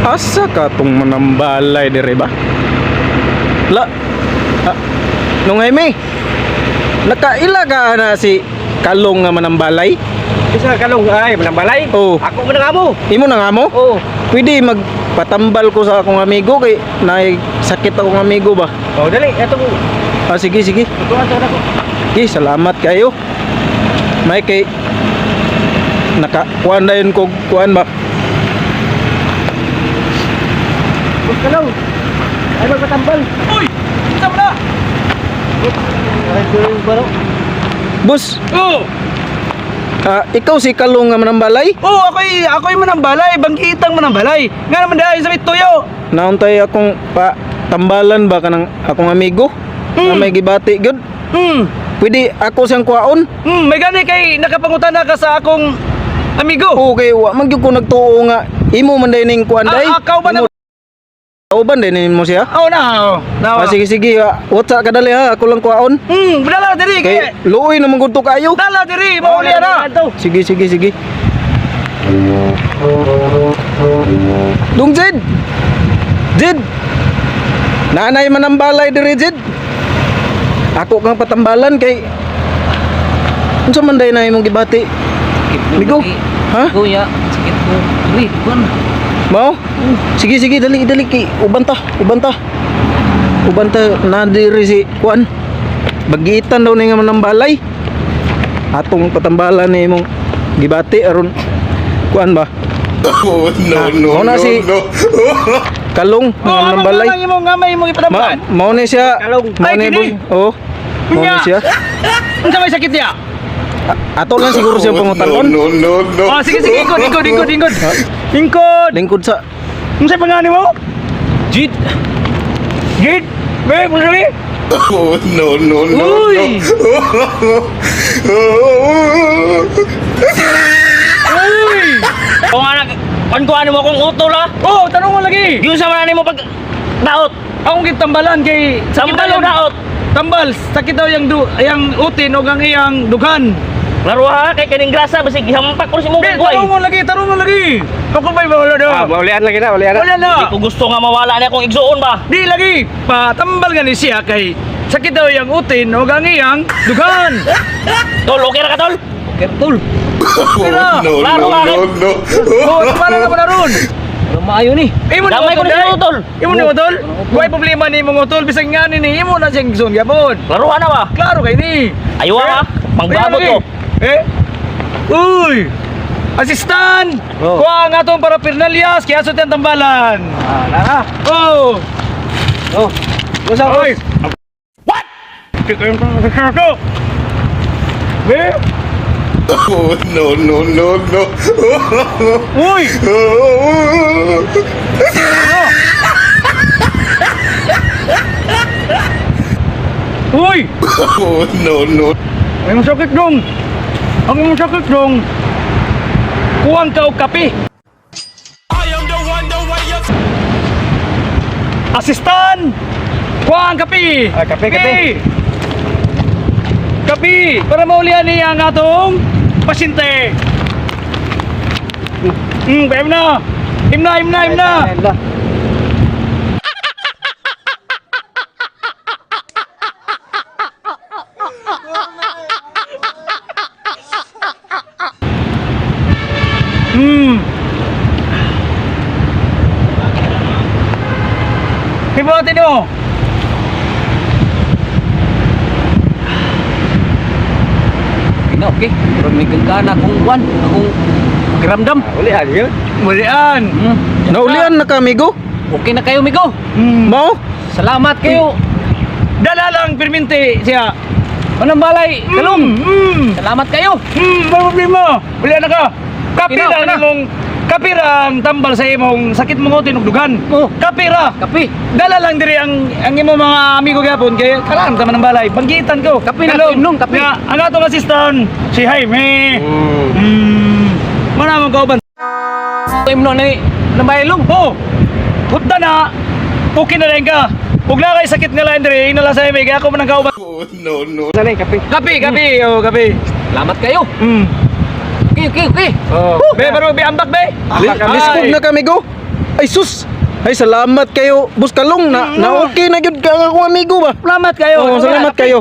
Asa ka tong manambalay dire ba? La. Ah, nung Jaime. Nakaila ka na si Kalong nga manambalay? Isa kalong ay manambalay. Oh. Ako man ang amo. Imo na nga mo? Oh. Pwede magpatambal ko sa akong amigo kay naay sakit akong amigo ba? Oh, dali ato. Ah, sige, sige. Tutuan sa ako. Okay, salamat kayo. May kay naka kuan na yun ko kuan ba? Bus kalong. Ay magpatambal. Uy! Unsa man na? Ay, baro. Boss, Oh! ah, ikaw si Kalong nga manambalay? Oh, ako'y manambalay, bangkitang manambalay. Nga naman dahil sa may tuyo. Nauntay akong pa tambalan ba kanang akong amigo? Nga may gibati gyud. Pwede ako siyang kuwaon? May gani kay nakapangutana ka sa akong amigo. Okay, wa man gyud ko nagtuo nga imo man day ning kuan day. Ah, akaw ba na- Kauban day nimo siya? Oh, na. Oh, na. Ah, sige sige, ah, what's ka dali ha, ako lang kuwaon. Dala diri Kay kay. luoy naman gud to kaayo. Dala diri, mauli na. Sige sige sige. Dong Jed. Jed. Nanay man ang balay diri Jed. Ako kang patambalan kay unsa man day na imong gibati? Migo? Ha? Kuya, sakit ko. Uy, kuan. Mao? Sige sige, dali dali kay uban ta, uban ta. Uban ta na diri si kuan. Bagitan daw ni nga manambalay. Atong patambalan ni imong gibati aron kuan ba? Oh, no, no, Mao na no, si no. Kalong Oh, nga ano manambalay. nga imong nga may imong Ma, ipatambalan? mao ni siya. Kalong. Mao Ay, ni kini. boss. Oh. Mao Unya. ni siya. Unsa may sakit niya? Ato lang siguro siya Oh, pangutanon. no, no, no. Oh, sige sige, ingkod, ingkod, ingkod, ingkod. Ingkod. Lingkod sa Unsa pangani mo? Jit. Gid. Be, pangani. Oh, no, no, no, Uy. no. Uy! Kung anak, kuan ko ano mo kung utol ha. Oh, tanong mo lagi. Yun sa man mo pag daot. Akong gitambalan kay sakit Tambal daw o daot. Tambal, sakit daw yang du, yang utin o ang iyang dughan. Laro ha kay kaning grasa basig gihampak ko si mong Be, buhay. tarong mo lagi, tarong mo lagi. Ako ba'y mawala na? Ah, maulian lagi na, maulian na. Wala na. Di ko gusto nga mawala na akong igsuon ba. Di lagi, patambal nga ni siya kay sakit daw yang utin o ang iyang dughan. Tol, okay ra ka tol? Okay, tol. Oh, no, Klaro no, bakit? no, no. Oh, tambalan na mo na ron. Maayo ni. Imo na Damay ko utol, ni day. si utol. Imo na utol. Way problema ni imong utol bisag nga ni imo na siyang gison gyapon. Laro na ba? Klaro kay ni. Ayaw ha. Pangbabot Ayun, ko. lagi. Eh? Uy! Assistant! Oh. Kuha nga itong para Pernalias, kaya sa tambalan. Ah, na na. Oh! Oh. Usa Oy! What? Be? Oh, no, no, no, no. Uy! Uy! Oh, no, no. Ang sakit dong! Ang sakit dong! Kuwang ka og kape! Assistant! Kuwang kape! Ah, kape, kape. Kape! Para maulian niya ang atong pasyente! Im na! Im na, im na, im na! Hibutin mo! Okay na, okay. Pero may gangkana akong kuan, akong pakiramdam. Ulian yun. Mulian! Naulian na ka amigo? Okay na kayo, migo. Mao? Salamat kayo. Dala lang permente siya. Anong balay? Kalong. Salamat kayo. May problema. Wala na ka. Kina, Kapira kina. nimong kapira ang tambal sa imong sakit mong utin ug dugan. Oh. Kapira. Kape. Dala lang diri ang imong mga amigo gyapon kay kalaan ta man ang balay. Banggitan ko. Kape na, Kalong. imnom, kape. Nga, ang atong assistant si Jaime. Mana man kauban. Imno ni nang balay long. Oh. Hutda na. Okay na lang ka. Ug na kay sakit nga lain diri, inala sa ime kay ako man ang kauban. Oh, no, no. Usa na kape. Kape, kape, oh, kape. Salamat kayo. Okay, okay, okay. Oh. Be, pero be ambak be. Liskog na ka amigo? Ay sus. Ay, salamat kayo, Boss Kalong, na na okay na gyud ka ang akong amigo ba. Salamat kayo. Oo, salamat kayo.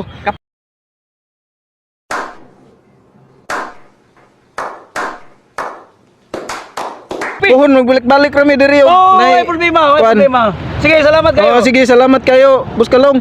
Puhon, magbalik-balik rami diri oh. Oh, Nay- ay problema, ay kuan. problema. Sige, salamat kayo. Oo, sige, salamat kayo, Boss Kalong.